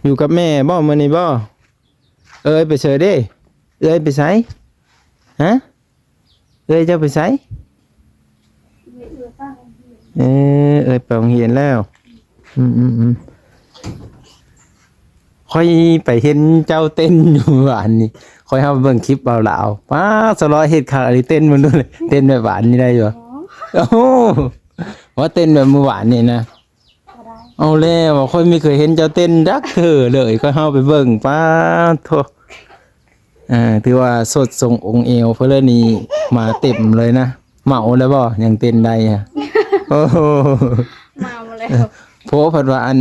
ຢູ່ກັບແມ່ບໍ່ມື້ນີ້ບໍ່? ເອີຍໄປໃສເດ້? ເອື້ອຍໄປໃສ? ຮະ? ເອື້ອຍເຈົ້າໄປໃສ? ເອີ ເອື້ອຍໄປໂຮງຮຽນແລ້ວ. ອືມໆໆ ຂ້ອຍໄປເຫັນເຈົ້າເຕັ້ນຢູ່ວານນີ້ ຂ້ອຍເຮົາເບິ່ງຄລິບບ່າວລາວ. ປ້າ ສະຫຼອຍເຮັດຄັກອີ່ຫຼີ ເຕັ້ນເບິ່ງດູ ເຕັ້ນແບບວານນີ້ໄດ້ຢູ່ບໍ່? ໂອ້ໂຫ ວ່າເຕັ້ນແບບມື້ວານນີ້ນະ. ບໍ່ໄດ້ ເອົາແລ້ວ ຂ້ອຍບໍ່ເຄີຍເຫັນເຈົ້າເຕັ້ນຈັກເທື່ອເລີຍ ຂ້ອຍເຮົາໄປເບິ່ງ. ປ້າໂທ້ ເອີ ຖືວ່າສົດຊົງອົງເອວເພິ່ນເລີຍນີ້ ມາເຕັມເລີຍນະ. ເມົາແລ້ວບໍ່ ຍັງເຕັ້ນໄດ້? ໂອ້ໂຫ ເມົາແລ້ວ. ໂພ ເພິ່ນວ່າ ອັນ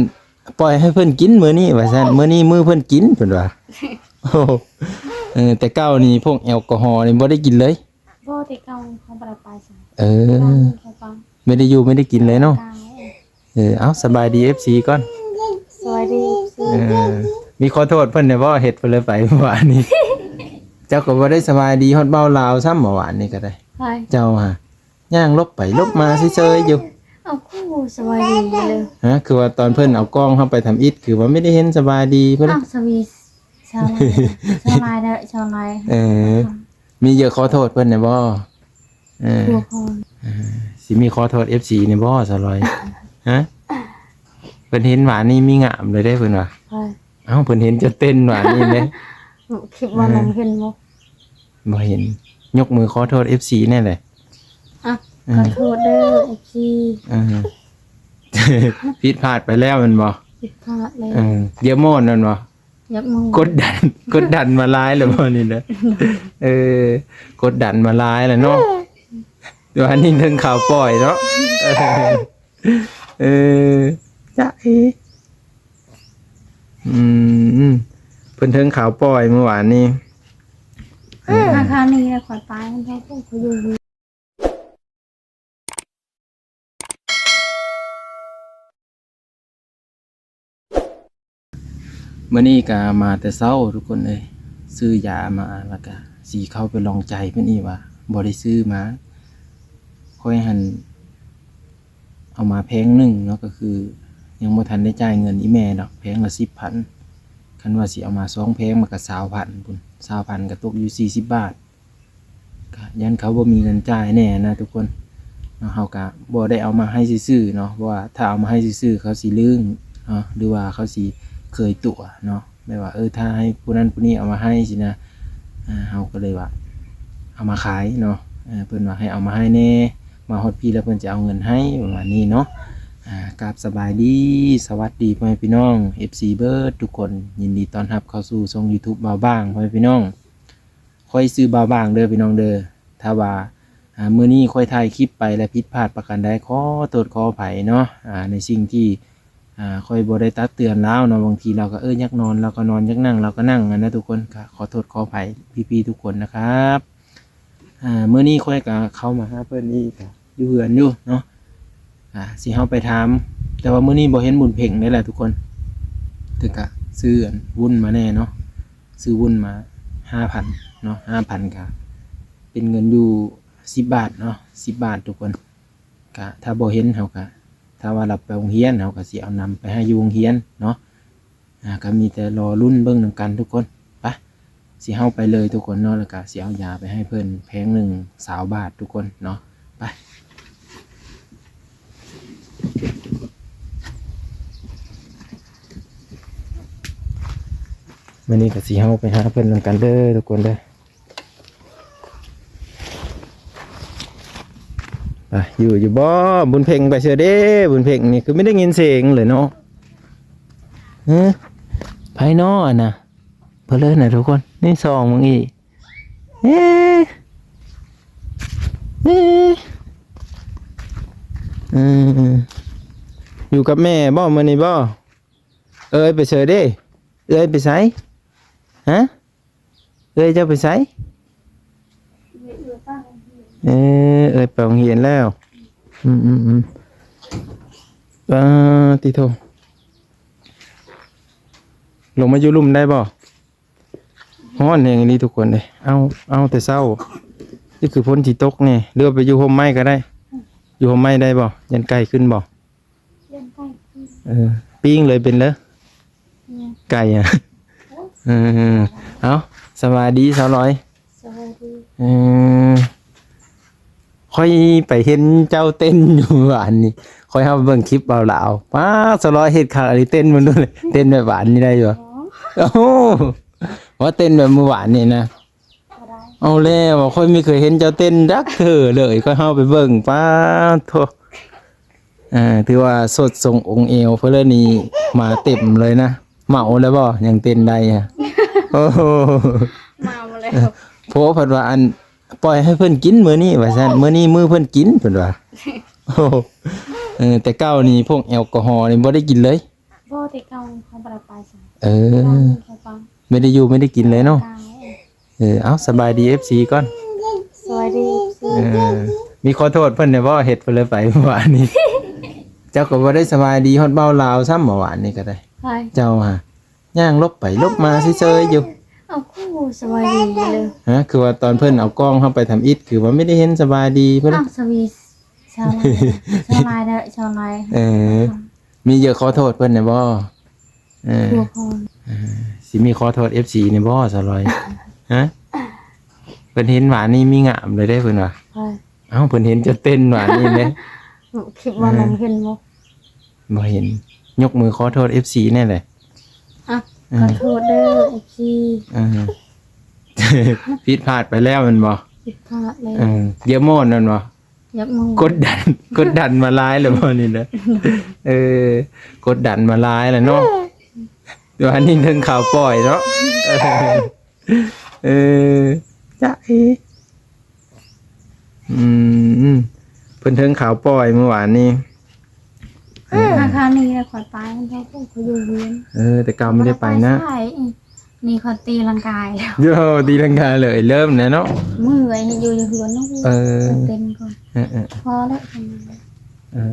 ປ່ອຍໃຫ້ເພິ່ນກິນມື້ນີ້ວ່າຊັ້ນ ມື້ນີ້ມື້ເພິ່ນກິນ ເພິ່ນວ່າ. ໂອ້ ເອີ ແຕ່ເກົ່ານີ້ພວກແອລກໍຮໍນີ້ບໍ່ໄດ້ກິນເລີຍ? ບໍ່ ແຕ່ເກົ່າເຮົາບໍ່ໄດ້ໄປໃສ. ເອີ ເຮົາໄປ ບໍ່ໄດ້ຢູ່ ບໍ່ໄດ້ກິນເລີຍເນາະ. ເອີ ເອົາ ສະບາຍດີເອັຟຊີກ່ອນ. ສະບາຍດີເອັຟຊີ. ເອີ ມີຂໍໂທດເພິ່ນແດ່ບໍ່? ເຮັດເພິ່ນເລີຍໄປເມື່ອວານນີ້. ເຈົ້າກໍບໍ່ໄດ້ສະບາຍດີຮອດບ່າວລາວຊ້ຳ ເມື່ອວານນີ້ກໍໄດ້. ໃຜ? ເຈົ້າຫາຍ່າງຫຼົບໄປຫຼົບມາເຊີຍໆຢູ່. ເອົາ ຄືສະບາຍດີເລີຍ. ຮະ? ຄືວ່າຕອນເພິ່ນເອົາກ້ອງເຮົາໄປທຳອິດ ຄືວ່າບໍ່ໄດ້ເຫັນສະບາຍດີເພິ່ນ. ອ້າວ ສະວີ ສະບາຍ ສະບາຍເດີ ສະບາຍ. ເອີ ມີຢາກຂໍໂທດເພິ່ນແດ່ບໍ່? ເອີ ຂໍໂທດ. ເອີ ຊິມີຂໍໂທດເອັຟຊີນີ້ບໍ່ ສາວລອຍ? ຮະ? ເພິ່ນເຫັນຫວານນີ້ມີງາມເລີຍເດ້ເພິ່ນວ່າ. ໃຜ? ເອົ້າ ເພິ່ນເຫັນເຈົ້າເຕັ້ນຫວານນີ້ເດ້. ຄິດວ່າ ເອີ ນ້ອງເຫັນບໍ່? ບໍ່ເຫັນ. ຍົກມືຂໍໂທດເອັຟຊີແດ່ແຫຼະ. ອ່ະ ເອີ ຂໍໂທດເດີເອັຟຊີ. ເອີ ຜິດພາດໄປແລ້ວແມ່ນບໍ່? ຜິດພາດແລ້ວ. ເອີ ຢ່າໂມ້ນແມ່ນບໍ່? ຢາກມາ ກົດດັນ ກົດດັນມາຫຼາຍແລ້ວບໍ່ນີ້ນະ? ເອີ ກົດດັນມາຫຼາຍແລ້ວເນາະ. ດຽວອັນນີ້ເຖິງຂ່າວປ່ອຍເນາະ. ເອີ ຈະເອ ອືມ ເພິ່ນເຖິງຂ່າວປ່ອຍມື້ວານນີ້. ເອີ ທາງຄານີ້ແຫຼະ ຂ້ອຍໄປ ເຂົາຢູ່. ມື້ນີ້ກະມາແຕ່ເຊົ້າທຸກຄົນເອີຍ ຊື້ຢາມາ ແລ້ວກະຊິເຂົ້າໄປລອງໃຈເພິ່ນອີກວ່າບໍ່ໄດ້ຊື້ມາ. ຂ້ອຍຫັ້ນເອົາມາແຜງໜຶ່ງເນາະ ກໍຄືຍັງບໍ່ທັນໄດ້ຈ່າຍເງິນອີ່ແມ່ດອກ ແຜງລະສິບພັນ. ຄັນວ່າຊິເອົາມາສອງແຜງມັນກະຊາວພັນພຸ້ນ ຊາວພັນກະຕົກຢູ່ສີ່ສິບບາດ. ກະຢ້ານເຂົາບໍ່ມີເງິນຈ່າຍແດ່ນະທຸກຄົນເນາະ. ເຮົາກະບໍ່ໄດ້ເອົາມາໃຫ້ຊື່ໆເນາະ ເພາະວ່າຖ້າເອົາມາໃຫ້ຊື່ໆເຂົາຊິລຶ້ງເນາະ ຫຼືວ່າເຂົາຊິເຄີຍຕົວະເນາະ ແບບວ່າ ເອີ ຖ້າໃຫ້ຜູ້ນັ້ນຜູ້ນີ້ເອົາມາໃຫ້ຊີ້ນະ. ເຮົາກໍເລີຍວ່າເອົາມາຂາຍເນາະ. ເພິ່ນວ່າໃຫ້ເອົາມາໃຫ້ແດ່ ມາຮອດພີ້ແລ້ວເພິ່ນຈະເອົາເງິນໃຫ້ ປະມານນີ້ເນາະ. ກາບສະບາຍດີ ສະຫວັດດີພໍ່ແມ່ພີ່ນ້ອງ ເອັຟຊີ ເບິດທຸກຄົນ ຍິນດີຕ້ອນຮັບເຂົ້າສູ່ຊ່ອງຢູທູບບ່າວບາງ ພໍ່ແມ່ພີ່ນ້ອງ. ຂ້ອຍຊື່ບ່າວບາງເດີພີ່ນ້ອງເດີ. ຖ້າວ່າ ອາ ມື້ນີ້ຂ້ອຍຖ່າຍຄລິບໄປແລ້ວຜິດພາດປະການໃດ ຂໍໂທດຂໍອະໄພເນາະ. ອາ ໃນສິ່ງທີ່ ອາ ຂ້ອຍບໍ່ໄດ້ຕັກເຕືອນລາວເນາະ ບາງທີລາວກໍ ເອີ ຢາກນອນລາວກໍນອນ ຢາກນັ່ງລາວກໍນັ່ງຫັ້ນນະທຸກຄົນ. ກໍຂໍໂທດຂໍອະໄພພີ່ໆທຸກຄົນນະຄັບ. ອາ ມື້ນີ້ຂ້ອຍກໍເຂົ້າມາຫາເພິ່ນອີກ ຢູ່ເຮືອນຢູ່ເນາະ. ອາ ຊິເຮົາໄປຖາມ ແຕ່ວ່າມື້ນີ້ບໍ່ເຫັນບຸນເພັງເດ້ລະທຸກຄົນ. ເພິ່ນກະຊື້ວຸ້ນມາແດ່ເນາະ ຊື້ວຸ້ນມາຫ້າພັນເນາະ ຫ້າພັນກະເປັນເງິນຢູ່ສິບບາດເນາະ ສິບບາດທຸກຄົນ. ກະຖ້າບໍ່ເຫັນເຮົາກະ ຖ້າວ່າລາວໄປໂຮງຮຽນ ເຮົາກະຊິເອົານຳໄປໃຫ້ຢູ່ໂຮງຮຽນເນາະ. ອາ ກໍມີແຕ່ລໍລຸ້ນເບິ່ງນຳກັນທຸກຄົນ. ໄປ ຊິເຮົາໄປເລີຍທຸກຄົນເນາະ ແລ້ວກໍຊິເອົາຢາໄປໃຫ້ເພິ່ນແຜງໜຶ່ງຊາວບາດທຸກຄົນເນາະ. ໄປ ມື້ນີ້ກໍຊິເຮົາໄປຫາເພິ່ນນຳກັນເດີທຸກຄົນເດີ. ໄປ ຢູ່ ຢູ່ບໍ່? ບຸນເພັງໄປໃສເດ້? ບຸນເພັງນີ້ຄືບໍ່ໄດ້ຍິນສຽງເລີຍເນາະ. ເອີ ໃຜເນາະອັນນະ? ເພິ່ນເລີຍນະທຸກຄົນ. ນີ້ສ່ອງເບິ່ງອີກ. ເອີ ເອີ ເອີ ຢູ່ກັບແມ່ບໍ່ມື້ນີ້ບໍ່? ເອີຍ ໄປໃສເດ້? ເອື້ອຍໄປໃສ? ຮະ? ເອື້ອຍເຈົ້າໄປໃສ? ເອື້ອຍໄປໂຮງຮຽນ. ເອີ ເອື້ອຍໄປໂຮງຮຽນແລ້ວ. ອືມໆໆ ປາຕິໂທ ລົງມາຢູ່ລຸ່ມໄດ້ບໍ່? ຮ້ອນແຮງອີ່ຫຼີທຸກຄົນເອີຍ. ເອົາ ເອົາແຕ່ເຊົ້າ ນີ້ຄືຝົນຊິຕົກແນ່ ຫຼືວ່າໄປຢູ່ຮົ່ມໄມ້ກໍໄດ້. ຢູ່ຮົ່ມໄມ້ໄດ້ບໍ່? ຢ້ານໄກ່ຂຶ້ນບໍ່? ຢ້ານໄກ່ຂຶ້ນ. ເອີ ປີ້ງເລີຍເປັນເລີ. ໄກອະ. ເອີ ເອົ້າ ສະບາຍດີສາວລອຍ. ສະບາຍດີ. ເອີ ຂ້ອຍໄປເຫັນເຈົ້າເຕັ້ນຢູ່ວານນີ້ ຂ້ອຍເຂົ້າໄປເບິ່ງຄລິບບ່າວລາວ. ປ້າ ສາວລອຍເຮັດຄັກອີ່ຫຼີ ເຕັ້ນມັນດູ ເຕັ້ນແບບວານນີ້ໄດ້ຢູ່ບໍ່? ໂອ້ໂຫ ວ່າເຕັ້ນແບບມື້ວານນີ້ນະ. ບໍ່ໄດ້. ເອົາແລ້ວ ຂ້ອຍບໍ່ເຄີຍເຫັນເຈົ້າເຕັ້ນຈັກເທື່ອເລີຍ ຂ້ອຍເຂົ້າໄປເບິ່ງ ປາດໂທ້ ເອີ ຖືວ່າສົດຊົງອົງເອວເພິ່ນເລີຍນີ້ ມາເຕັມເລີຍນະ. ເມົາແລ້ວບໍ່ ຍັງເຕັ້ນໄດ້ອະ? ໂອ້ໂຫ ເມົາແລ້ວ. ໂພ ເພິ່ນວ່າ ອັນ ປ່ອຍໃຫ້ເພິ່ນກິນມື້ນີ້ວ່າຊັ້ນ ມື້ນີ້ມື້ເພິ່ນກິນ ເພິ່ນວ່າ. ໂອ້ ເອີ ແຕ່ເກົ່ານີ້ພວກແອລກໍຮໍນີ້ບໍ່ໄດ້ກິນເລີຍ. ບໍ່ ແຕ່ເກົ່າເຮົາບໍ່ໄດ້ໄປໃສ. ເອີ ແຕ່ເກົ່າ ບໍ່ໄດ້ຢູ່ ບໍ່ໄດ້ກິນເລີຍເນາະ. ເອີ ເອົ້າ ສະບາຍດີເອັຟຊີກ່ອນ. ສະບາຍດີເອັຟຊີ. ເອີ ມີຂໍໂທດເພິ່ນແດ່ບໍ່ ເຮັດເພິ່ນເລີຍໄປເມື່ອວານນີ້? ເຈົ້າກໍບໍ່ໄດ້ສະບາຍດີຮອດບ່າວລາວຊ້ຳ ເມື່ອວານນີ້ກໍໄດ້. ໃຜ? ເຈົ້າຫາຍ່າງຫຼົບໄປຫຼົບມາເຊີຍໆຢູ່. ເອົ້າ ຄືສະບາຍດີເລີຍ. ຮະ ຄືວ່າຕອນເພິ່ນເອົາກ້ອງເຮົາໄປທຳອິດ ຄືວ່າບໍ່ໄດ້ເຫັນສະບາຍດີເພິ່ນ. ອ້າວ ສະວີ ສະບາຍ ສະບາຍເດີ ສະບາຍ. ເອີ ມີຢາກຂໍໂທດເພິ່ນແດ່ບໍ່? ເອີ ເອີ ຊິມີຂໍໂທດເອັຟຊີແດ່ບໍ່ສາວລອຍ? ຮະ ເພິ່ນເຫັນວານນີ້ມີງາມເລີຍເດ້ເພິ່ນວ່າ. ເອີ ເອົ້າ ເພິ່ນເຫັນເຈົ້າເຕັ້ນວານນີ້ເດ້. ຄລິບວານນັ້ນເຫັນບໍ່? ບໍ່ເຫັນ. ຍົກມືຂໍໂທດເອັຟຊີແດ່ແຫຼະ. ອ່ະ ເອີ ຂໍໂທດເດີເອັຟຊີ. ເອີ ຜິດພາດໄປແລ້ວແມ່ນບໍ່? ຜິດພາດແລ້ວ. ເອີ ຢາກໂມ້ນແມ່ນບໍ່? ຢາກໂມ້ ກົດດັນ ກົດດັນມາຫຼາຍແລ້ວບໍ່ນີ້ນະ? ເອີ ກົດດັນມາຫຼາຍແລ້ວເນາະ. ດຽວອັນນີ້ເຖິງຂ່າວປ່ອຍເນາະ. ເອີ ຈະເອ ອືມ ເພິ່ນເຖິງຂ່າວປ່ອຍມື້ວານນີ້. ເອີ ທາງນີ້ແຫຼະຂ້ອຍໄປ ເພາະຂ້ອຍຢູ່ເຮືອນ. ເອີ ແຕ່ເກົ່າບໍ່ໄດ້ໄປນະ. ນີ້ຂ້ອຍຕີລັງກາແລ້ວ. ໂຢ ຕີລັງກາເລີຍ ເລີ່ມແລ້ວເນາະ. ເມື່ອຍ ຢູ່ ຢູ່ເຮືອນເນາະ. ເອີ ເປັນກ່ອນ. ເອີໆ ພໍແລ້ວ. ເອີ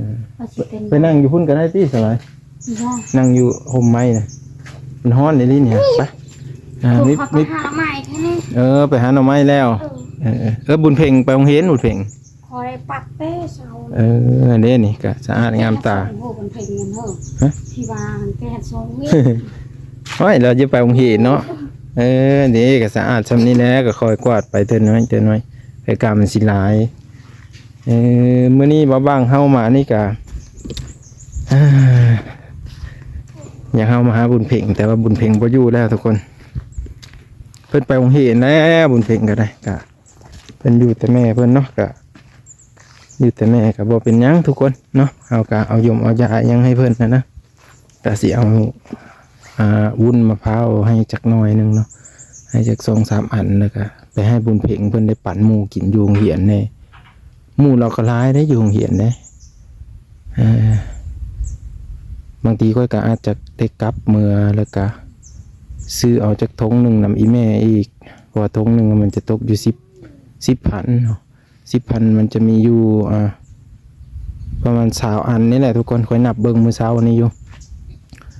ໄປ ໄປນັ່ງຢູ່ພຸ້ນກໍໄດ້ຕິສະບາຍ. ນັ່ງຢູ່ຮົ່ມໄມ້ນະ ມັນຮ້ອນອີ່ຫຼີນີ້. ໄປ ອ່າ ນີ້ ໄປຫາໜໍ່ໄມ້ແທ້ນີ້. ເອີ ໄປຫາໜໍ່ໄມ້ແລ້ວ. ເອີ ເອີໆ ເອີ ບຸນເພັງໄປໂຮງຮຽນ ບຸນເພັງ. ຂ້ອຍປັດແຕ່ເຊົ້າ. ເອີ ເດ້ນີ້ກະສະອາດງາມຕາ. ໂອ້ ມັນເພັງເງິນເຮີ້. ຮະ? ທີ່ວ່າແຕ່ສອງເວ. ໂອ້ຍ ລາວຈະໄປໂຮງຮຽນເນາະ. ເອີ ເດ້ກະສະອາດຊ່ຳນີ້ແຫຼະ ກະຄ່ອຍກວາດໄປເທື່ອໜ້ອຍເທື່ອໜ້ອຍ ແຕ່ກາມັນຊິຫຼາຍ. ເອີ ມື້ນີ້ບ່າວບັງເຮົາມານີ້ກະ ຢາກເຮົາມາຫາບຸນເພັງ ແຕ່ວ່າບຸນເພັງບໍ່ຢູ່ແລ້ວທຸກຄົນ. ເພິ່ນໄປໂຮງຮຽນແລ້ວ ບຸນເພັງກໍໄດ້ ກະ ເພິ່ນຢູ່ແຕ່ແມ່ເພິ່ນເນາະ ກະຢູ່ແຕ່ແມ່ກໍບໍ່ເປັນຫຍັງທຸກຄົນເນາະ. ເຮົາກໍເອົາຢົມເອົາຢາຫຍັງໃຫ້ເພິ່ນຫັ້ນນະ ກະຊິເອົາ ອ່າ ວຸ້ນມະພ້າວໃຫ້ຈັກໜ້ອຍໜຶ່ງເນາະ ໃຫ້ຈັກສອງສາມອັນ ແລ້ວກໍໄປໃຫ້ບຸນເພັງເພິ່ນໄດ້ປັນໝູ່ກິນຢູ່ໂຮງຮຽນແດ່. ໝູ່ລາວກໍຫຼາຍເດ້ຢູ່ໂຮງຮຽນເດ້. ເອີ ບາງທີຂ້ອຍກໍອາດຈະໄດ້ກັບເມືອ ແລ້ວກໍຊື້ເອົາຈັກຖົງໜຶ່ງນຳອີ່ແມ່ອີກ ເພາະວ່າຖົງໜຶ່ງມັນຈະຕົກຢູ່ສິບ ສິບພັນເນາະ. ສິບພັນມັນຈະມີຢູ່ ອ່າ ປະມານຊາວອັນນີ້ແຫຼະທຸກຄົນ. ຂ້ອຍນັບເບິ່ງມື້ເຊົ້ານີ້ຢູ່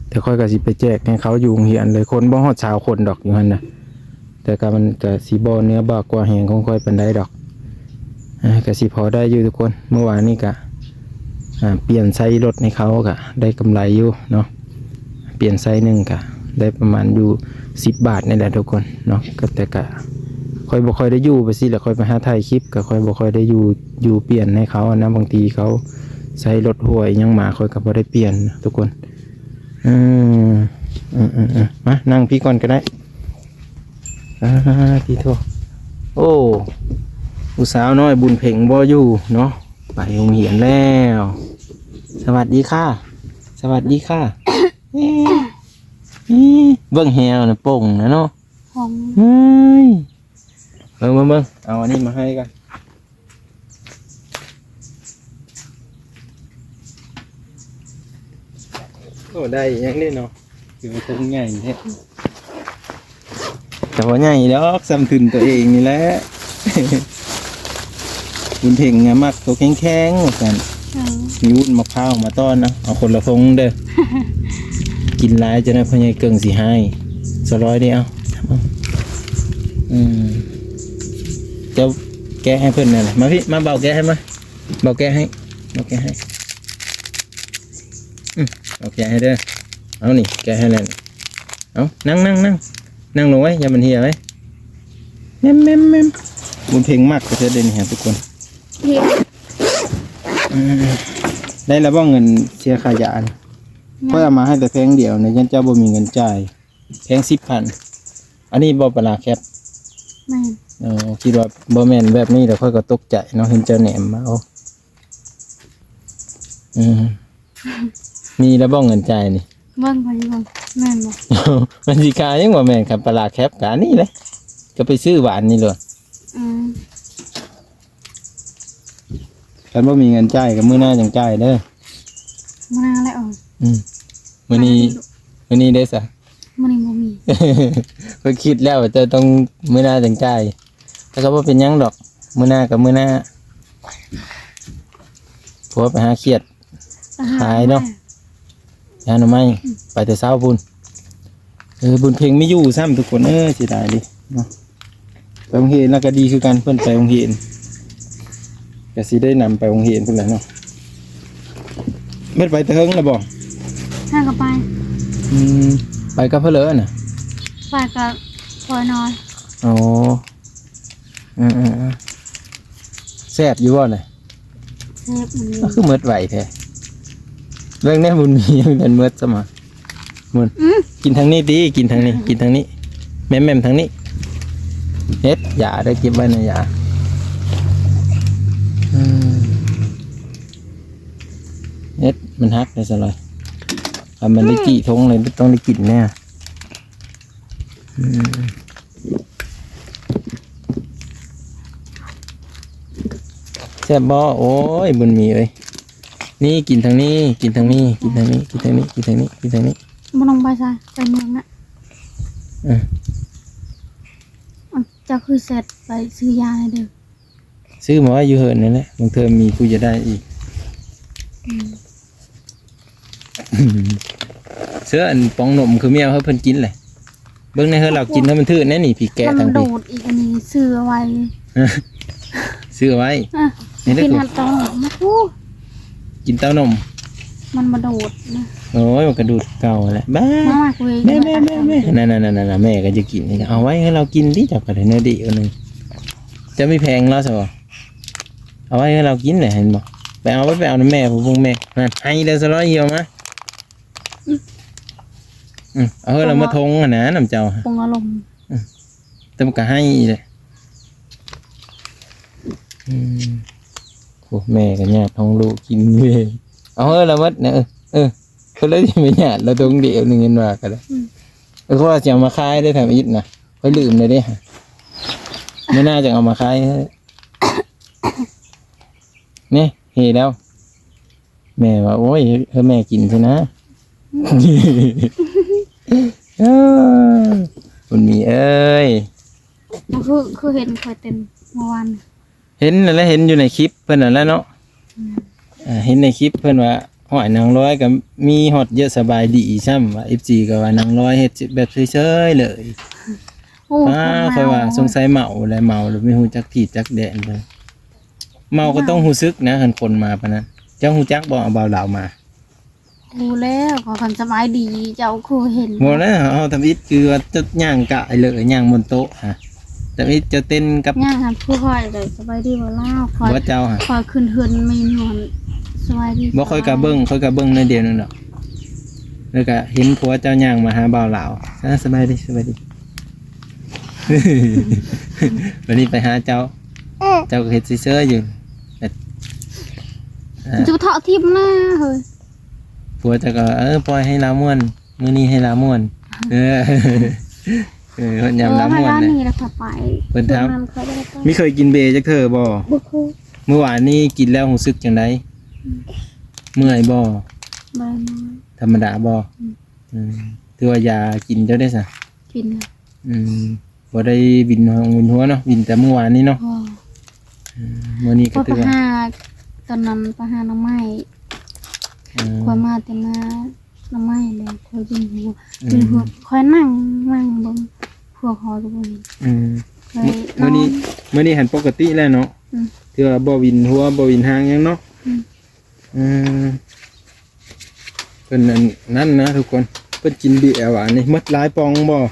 ແຕ່ຂ້ອຍກໍຊິໄປແຈກໃຫ້ເຂົາຢູ່ໂຮງຮຽນເລີຍ. ຄົນບໍ່ຮອດຊາວຄົນດອກຢູ່ຫັ້ນນະ ແຕ່ກໍມັນກໍຊິບໍ່ເໜືອບ່າກວ່າແຮງຂອງຂ້ອຍປານໃດດອກ. ອ່າ ກໍຊິພໍໄດ້ຢູ່ທຸກຄົນ. ມື້ວານນີ້ກໍ ອ່າ ປ່ຽນໄຊລົດໃຫ້ເຂົາກໍໄດ້ກຳໄລຢູ່ເນາະ. ປ່ຽນໄຊໜຶ່ງກະໄດ້ປະມານຢູ່ສິບບາດນີ້ແຫຼະທຸກຄົນເນາະ. ກໍແຕ່ກະຂ້ອຍບໍ່ຄ່ອຍໄດ້ຢູ່ ໄປຊີ້ແຫຼະ ຂ້ອຍໄປຫາຖ່າຍຄລິບ ກໍຂ້ອຍບໍ່ຄ່ອຍໄດ້ຢູ່ ຢູ່ປ່ຽນໃຫ້ເຂົານະ. ບາງທີເຂົາໃຊ້ລົດຫົວອີ່ຫຍັງມາ ຂ້ອຍກໍບໍ່ໄດ້ປ່ຽນທຸກຄົນ. ເອີ ເອີໆໆ ມານັ່ງພີ້ກ່ອນກໍໄດ້. ອາ ຕິໂທ ໂອ້ ຜູ້ສາວນ້ອຍບຸນເພັງບໍ່ຢູ່ເນາະ ໄປໂຮງຮຽນແລ້ວ. ສະຫວັດດີຄ່ະ ສະຫວັດດີຄ່ະ. ເອີ ເບິ່ງແຮວນະ ປົ່ງນະເນາະ. ເຮີ້ຍ ເບິ່ງໆໆ ເອົາອັນນີ້ມາໃຫ້ກ່ອນ. ໂອ້ ໄດ້ຫຍັງນີ້ເນາະ ຄືວ່າຖົງໃຫຍ່ແທ້. ແຕ່ບໍ່ໃຫຍ່ດອກ ສ່ຳທຶນຕົວເອງນີ້ແຫຼະ. ບຸນເພັງອະມັກໂຕແຂງໆ ວ່າຊັ້ນ. ເອີ ມີວຸ້ນມະພ້າວມາຕ້ອນເນາະ. ເອົາຄົນລະຖົງເດີ ກິນຫຼາຍຈະໄດ້ພໍ່ໃຫຍ່ເກິ່ງຊິຮ້າຍ. ສອງຮ້ອຍເດ້ ເອົາ. ອືມ ເຈົ້າແກະໃຫ້ເພິ່ນແດ່. ມາພີ້ ມາ ເບົາແກະໃຫ້ ມາ ເບົາແກະໃຫ້ ເບົາແກະໃຫ້. ອືມ ເອົາແກະໃຫ້ເດີ. ເອົານີ້ ແກະໃຫ້ແລ້ວ. ເອົາ ນັ່ງ ນັ່ງ ນັ່ງ ນັ່ງລົງໄວ້ ຢ່າມັນເຫຍໄວ້ ແມ່ມໆໆ ບຸນເພັງມັກແທ້ເດ້ນີ້ຮະທຸກຄົນ. ເພງ ອືມ ໄດ້ລະບໍ່ເງິນເສຍຄ່າຢາ? ຍັງ ຂ້ອຍເອົາມາໃຫ້ແຕ່ແຜງດຽວນະ ຢ້ານເຈົ້າບໍ່ມີເງິນຈ່າຍ. ແຜງສິບພັນ. ອັນນີ້ບໍ່ປາຫຼາແຄບ? ແມ່ນ. ອໍ ຄິດວ່າບໍ່ແມ່ນແບບນີ້ ແລ້ວຂ້ອຍກໍຕົກໃຈເນາະ ເຫັນເຈົ້າແນມມາ. ໂອ້ ອືມ ມີແລ້ວບໍ່ເງິນຈ່າຍນີ້? ເບິ່ງ ຂ້ອຍຊິເບິ່ງ ແມ່ນບໍ່? ມັນຊິຂາຍຫຍັງບໍ່ແມ່ນ ຄັນປາຫຼາແຄບກະອັນນີ້ແຫຼະ ກໍໄປຊື້ຫວານນີ້ໂລດ. ອືມ ຄັນບໍ່ມີເງິນຈ່າຍກໍມື້ໜ້າຈັ່ງຈ່າຍເດີ. ມື້ໜ້າແຫຼະ. ອືມ ມື້ນີ້ ມື້ນີ້ເດ້ຊະ? ມື້ນີ້ບໍ່ມີ. ຂ້ອຍຄິດແລ້ວວ່າເຈົ້າຕ້ອງມື້ໜ້າຈັ່ງຈ່າຍ ແຕ່ກໍບໍ່ເປັນຫຍັງດອກ ມື້ໜ້າກໍມື້ໜ້າ. ຜົວໄປຫາຂຽດ ໄປຫາ ຂາຍເນາະ ຫາໜໍ່ໄມ້. ອືມ ໄປແຕ່ເຊົ້າພຸ້ນ. ເອີ ບຸນເພັງມີຢູ່ຊ້ຳທຸກຄົນເອີຍ ເສຍດາຍເດເນາະ. ໄປໂຮງຮຽນແລ້ວກໍດີຄືກັນ ເພິ່ນໄປໂຮງຮຽນ ກໍຊິໄດ້ນຳໄປໂຮງຮຽນພຸ້ນແຫຼະເນາະ. ເພິ່ນໄປແຕ່ເຫິງແລ້ວບໍ່? ຫາກໍໄປ. ອືມ ໄປກັບໃຜເລີນະ? ໄປກັບພໍ່ນ້ອຍ. ອໍ ເອີໆໆ ແຊບຢູ່ບໍ່ນະ? ແຊບ. ອືມ ຄືໝົດໄວແທ້ ເບິ່ງແດ່ ບຸນມີຍັງບໍ່ທັນໝົດຊ້ຳ. ໝຸ່ນ ອືມ ກິນທາງນີ້ຕິ ກິນທາງນີ້ ກິນທາງນີ້ ແມ່ມໆ ທາງນີ້. ເຮັດຢາໄດ້ ເກັບໄວ້ໃນຢາ. ອືມ ເຮັດ ມັນຫັກໄດ້ຊະລອຍ. ຖ້າມັນໄດ້ ອືມ ຈີ່ຖົງເລີຍ ຕ້ອງໄດ້ກິນແນ່. ອືມ ແຊບບໍ່? ໂອ້ຍ ບຸນມີເອີຍ ນີ້ ກິນທາງນີ້ ກິນທາງນີ້ ກິນທາງນີ້ ກິນທາງນີ້ ກິນທາງນີ້ ກິນທາງນີ້. ບໍ່ຕ້ອງໄປໃສ ໄປເມືອງນະ. ເອີ ເຈົ້າຄືແຊັດໄປຊື້ຢາໃຫ້ເດີ. ຊື້ມາໄວ້ຢູ່ເຮືອນນີ້ແຫຼະ ບາງເທື່ອມີຜູ້ຢາກໄດ້ອີກ. ອືມ ເສືອອັນປອງນົມຄືແມວໃຫ້ເພິ່ນກິນແຫຼະ. ເບິ່ງໃນເຮືອນລາວກິນ ມັນຖືກແນ່ນີ້ ຜີແກະທາງພີ້. ມັນໂດດອີກ ອັນນີ້ຊື້ເອົາໄວ້ ຊື້ເອົາໄວ້. ເອີ ກິນຫັ້ນເຕົ້ານົມ ມາ ກິນເຕົ້ານົມ ມັນບໍ່ໂດດນະ. ໂອ້ຍ ມັນກະດູດເກົ່າແຫຼະ ບ້າ. ມາ ມາ ແມ່ ແມ່ ແມ່ ແມ່ ນັ້ນໆໆ ແມ່ກໍຈະກິນນີ້ ເອົາໄວ້ໃຫ້ລາວກິນຕິ ເຈົ້າກໍໄດ້ແນວດີອັນໜຶ່ງ. ເຈົ້າມີແຜງລາວຊະບໍ່? ເອົາໄວ້ໃຫ້ລາວກິນແຫຼະ ເຫັນບໍ່? ໄປເອົາ ໄປເອົານຳແມ່ພຸ້ນ ເບິ່ງແມ່ ນັ້ນ ໄຫ້ແລ້ວຊະລອຍ ຫິວມາ. ອືມ ອືມ ເອົາເຮີລາວມາຖົງຫັ້ນນະ ນຳເຈົ້າ ປົງອາລົມ. ອືມ ແຕ່ມັນກໍໄຫ້ແຫຼະ. ອືມ ໂອ້ ແມ່ກໍຍາດທ້ອງລູກກິນເລີຍ. ເອົາເຮີລາວໝົດນະ. ເອີ ເອີ ເພິ່ນເລີຍຊິໄປຍາດລາວຖົງດຽວໜຶ່ງ ເຫັນວ່າກໍໄດ້. ອືມ ເອີ ເພາະວ່າຊິເອົາມາຂາຍໄດ້ທຳອິດນະ ຂ້ອຍລືມແລ້ວເດ້. ມື້ໜ້າຈັ່ງເອົາມາຂາຍ. ນີ້ ເຮແລ້ວ ແມ່ວ່າ ໂອ້ຍ ໃຫ້ແມ່ກິນຊະນະ. ເອີ ບຸນມີເອີຍ ມັນຄື ຄືເຫັນຂ້ອຍເຕັ້ນເມື່ອວານ. ເຫັນນັ້ນແຫຼະ ເຫັນຢູ່ໃນຄລິບເພິ່ນນັ້ນແຫຼະເນາະ. ອືມ ເຫັນໃນຄລິບເພິ່ນວ່າ ຫ້ອຍ ນາງລອຍກໍມີຮອດເຍາະສະບາຍດີຊ້ຳ ວ່າ ເອັຟຊີ ກໍວ່ານາງລອຍເຮັດແບບເຊີຍໆເລີຍ. ໂອ້ ປາ ຄົນເມົາ ຂ້ອຍວ່າສົງໄສເມົາແຫຼະ ເມົາແລ້ວບໍ່ຮູ້ຈັກທີ່ຈັກແດນເລີຍ. ເມົາກໍຕ້ອງຮູ້ສຶກນະ ຄັນຄົນມາປານນັ້ນ. ເຈົ້າຮູ້ຈັກບໍ່ ເອົາບ່າວລາວມາ? ຮູ້ແລ້ວ ຂໍຄຳສະບາຍດີ ເຈົ້າຄືເຫັນ. ບໍ່ແລ້ວ ເຮົາທຳອິດຄືວ່າຈະຍ່າງກາຍເລີຍ ຍ່າງບົນໂຕະຫັ້ນ ທຳອິດຈະເຕັ້ນກັບ ຍ່າງຫັ້ນ ຜູ້ຂ້ອຍກໍສະບາຍດີບ່າວລາວ ຂ້ອຍ ບໍ່ ເຈົ້າຫັ້ນ ຂ້ອຍຂຶ້ນເຮືອນແມ່ນຢູ່ຫັ້ນ ສະບາຍດີ. ບໍ່ ຂ້ອຍກໍເບິ່ງ ຂ້ອຍກໍເບິ່ງໜ້ອຍດຽວໜຶ່ງດອກ ແລ້ວກໍເຫັນຜົວເຈົ້າຍ່າງມາຫາບ່າວລາວ. ອ່າ ສະບາຍດີ ສະບາຍດີ. ບັດນີ້ໄປຫາເຈົ້າ ເຈົ້າກໍເຮັດເຊີຍໆຢູ່ ເອີ ຈະເທາະທິ່ມນະເຮີຍ. ຜົວເຈົ້າກໍ ເອີ ປ່ອຍໃຫ້ລາວມ່ວນ ມື້ນີ້ໃຫ້ລາວມ່ວນ. ເອີ ເອີ ຍາມລາວມ່ວນ ເອີ ໃຫ້ລາວນີ້ລະຂ້ອຍໄປ. ເພິ່ນຖາມ ມີເຄີຍກິນເບຈັກເທື່ອບໍ່? ບໍ່ເຄີຍ. ມື້ວານນີ້ກິນແລ້ວຮູ້ສຶກຈັ່ງໃດ? ອືມ ເມື່ອຍບໍ່? ບໍ່ເມື່ອຍ. ທຳມະດາບໍ່? ອືມ ອືມ ຖືວ່າຢາກິນເຈົ້າໄດ້ຊະ? ກິນ. ອືມ ບໍ່ໄດ້ວິນຫົວ ວິນຫົວເນາະ ວິນແຕ່ມື້ວານນີ້ເນາະ. ອໍ ອືມ ມື້ນີ້ກໍຖືວ່າ ໄປຫາ ຕອນນັ້ນໄປຫາໜໍ່ໄມ້. ອືມ ຂ້ອຍມາແຕ່ມາໜໍ່ໄມ້ແລ້ວ ຂ້ອຍວິນຫົວ ອືມ ວິນຫົວ ຂ້ອຍນັ່ງ ນັ່ງເບິ່ງ ພວກເຮົາກໍບໍ່ເຫັນ. ອືມ ຂ້ອຍ ມື້ ມື້ນີ້ ນອນ ມື້ນີ້ຫັ້ນປົກກະຕິແລ້ວເນາະ. ອືມ ຖືວ່າບໍ່ວິນຫົວ ບໍ່ວິນຫາງຫຍັງເນາະ. ອືມ ອືມ ເພິ່ນອັນນັ້ນນະທຸກຄົນ พิ่ນກິນເບຍຫວານນີ້ ໝົດຫຼາຍປ່ອງບໍ່?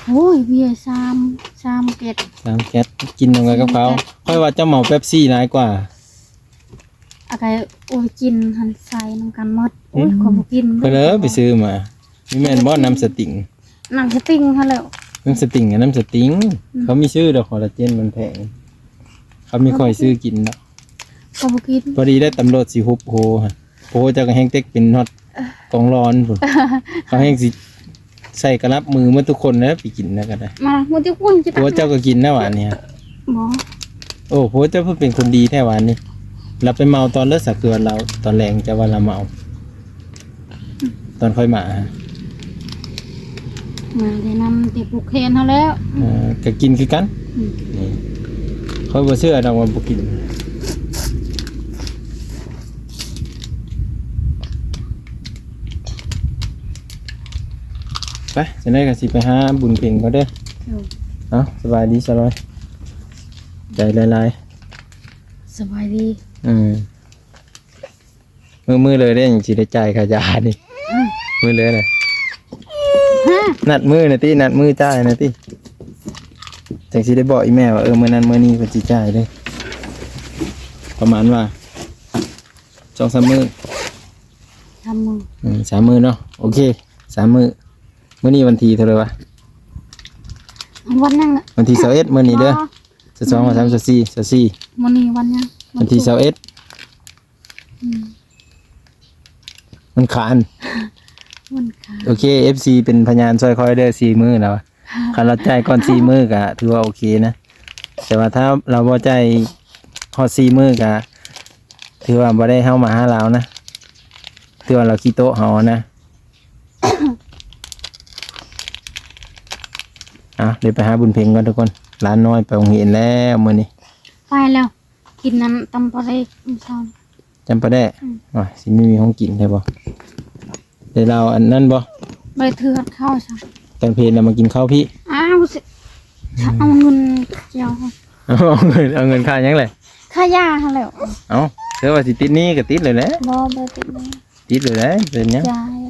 ໂອ້ຍ ເບຍສາມ ສາມແກັດ ສາມແກັດ ກິນນຳກັນກັບເຂົາ. ຂ້ອຍວ່າເຈົ້າເມົາເປັບຊີຫຼາຍກວ່າ. ອາກະໂອເວັນຈິນຫັ້ນໃສ່ນຳກັນໝົດ. ໂອ້ຍ ຂ້ອຍບໍ່ກິນ. ຂ້ອຍເລີຍໄປຊື້ມາ. ນີ້ແມ່ນບໍ່ ນ້ຳສະຕິງ? ນ້ຳສະຕິງຫັ້ນແຫຼະ. ນ້ຳສະຕິງ ນ້ຳສະຕິງ ອືມ ເຂົາມີຊື້ດອກ ຄໍລາເຈນມັນແພງ. ເຂົາມີຄ່ອຍຊື້ກິນດອກ. ຂ້ອຍບໍ່ກິນ. ພໍດີໄດ້ຕຳຫຼວດຊິຮຸບໂຮ ໂພເຈົ້າກໍແຮ່ງເຕັກເປັນຮອດກອງລອນພຸ້ນ. ເຂົາແຮ່ງຊິໃສ່ກະລັບມືໝົດທຸກຄົນແລ້ວ ໄປກິນແລ້ວກໍໄດ້. ມາ ມື້ທີ່ຄຸນຈະ ໂພເຈົ້າກໍກິນແລ້ວຫວານນີ້. ບໍ່. ໂອ້ ໂພເຈົ້າເພິ່ນເປັນຄົນດີແທ້ຫວານນີ້. ລາວໄປເມົາຕອນເລີກ ສາເກືອລາວ ຕອນແລງເຈົ້າວ່າລາວເມົາ. ຕອນຂ້ອຍມາ ມາແຕ່ນຳແຕ່ຜູກແຂນເຮົາແລ້ວ. ເອີ ກໍກິນຄືກັນ. ອືມ ນີ້ ຂ້ອຍບໍ່ເຊື່ອດອກວ່າບໍ່ກິນ. ໄປ ຈັ່ງໃດກໍຊິໄປຫາບຸນເພັງກ່ອນເດີ. ເອີ ເອົາ ສະບາຍດີສາວລອຍ. ໃຈຫຼາຍໆ. ສະບາຍດີ. ເອີ. ມື້ ມື້ເລີຍເດ້ ຈັ່ງຊິໄດ້ຈ່າຍຄ່າຢານີ້. ອືມ ມື້ເລີຍນະ. ຮະ ນັດມື້ນະຕິ ນັດມື້ຈ່າຍນະຕິ ຈັ່ງຊິໄດ້ບອກອີ່ແມ່ວ່າ ເອີ ມື້ນັ້ນມື້ນີ້ເພິ່ນຊິຈ່າຍເດ້. ປະມານວ່າສອງສາມມື້ ສາມມື້. ອືມ ສາມມື້ເນາະ. ໂອເຄ ສາມມື້. ມື້ນີ້ວັນທີເທົ່າໃດວະ? ວັນຫຍັງນະ? ວັນທີຊາວເອັດ ມື້ນີ້ເດີ. ບໍ່ ຊາວສອງ ຊາວສາມ ຊາວສີ່ ຊາວສີ່. ມື້ນີ້ວັນຫຍັງ? ວັນທີຊາວເອັດ. ອືມ ວັນຄານ ວັນຄານ. ໂອເຄ ເອັຟຊີ ເປັນພະຍານຊ່ອຍຂ້ອຍເດີ ສີ່ມື້ແລ້ວ. ຄັນລາວຈ່າຍກ່ອນສີ່ມື້ກະຖືວ່າໂອເຄນະ, ແຕ່ວ່າຖ້າລາວບໍ່ຈ່າຍຮອດສີ່ມື້ກະຖືວ່າບໍ່ໄດ້ເຮົາມາຫາລາວນະ, ຖືວ່າລາວຂີ້ໂຕະເຮົານະ. ເອົາ ດຽວໄປຫາບຸນເພັງກ່ອນທຸກຄົນ. ຫຼານນ້ອຍໄປໂຮງຮຽນແລ້ວມື້ນີ້. ໄປແລ້ວ. ກິນນັ້ນຕຳປາແດກມື້ເຊົ້າ. ຕຳປາແດກ? ອືມ. ໂອ້ຍ ຊິມີ ມີຂອງກິນແທ້ບໍ່? ໄດ້ເຫຼົ້າອັນນັ້ນບໍ່? ບໍ່ໄດ້ຖືຮອດເຂົ້າຊະ. ຕອນເພນລະມາກິນເຂົ້າພີ້. ອ້າວ ຊິ ອືມ ເອົາເງິນເຈົ້າ. ເອົາເງິນ ເອົາເງິນຄ່າຫຍັງແຫຼະ? ຄ່າຢາຫັ້ນແຫຼະ. ເອົ້າ ເທື່ອວ່າຊິຕິດໜີ້ກໍຕິດເລີຍແຫຼະ. ບໍ່ ບໍ່ຕິດໜີ້. ຕິດເລີຍແຫຼະ ເປັນຫຍັງ? ຈ່າຍ.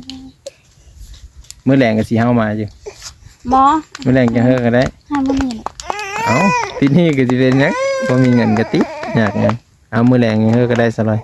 ມື້ແລງກໍຊິເຮົາມາຢູ່. ບໍ່ ມື້ແລງຈັ່ງເຮີກໍໄດ້. ຫາມື້ນີ້ແຫຼະ. ເອົ້າ ຕິດໜີ້ກໍຊິເປັນຫຍັງ? ບໍ່ມີເງິນກໍຕິດ ຍາກຫຍັງ? ເອົາ ມື້ແລງຍັງເຮີກໍໄດ້ຊະລອຍ.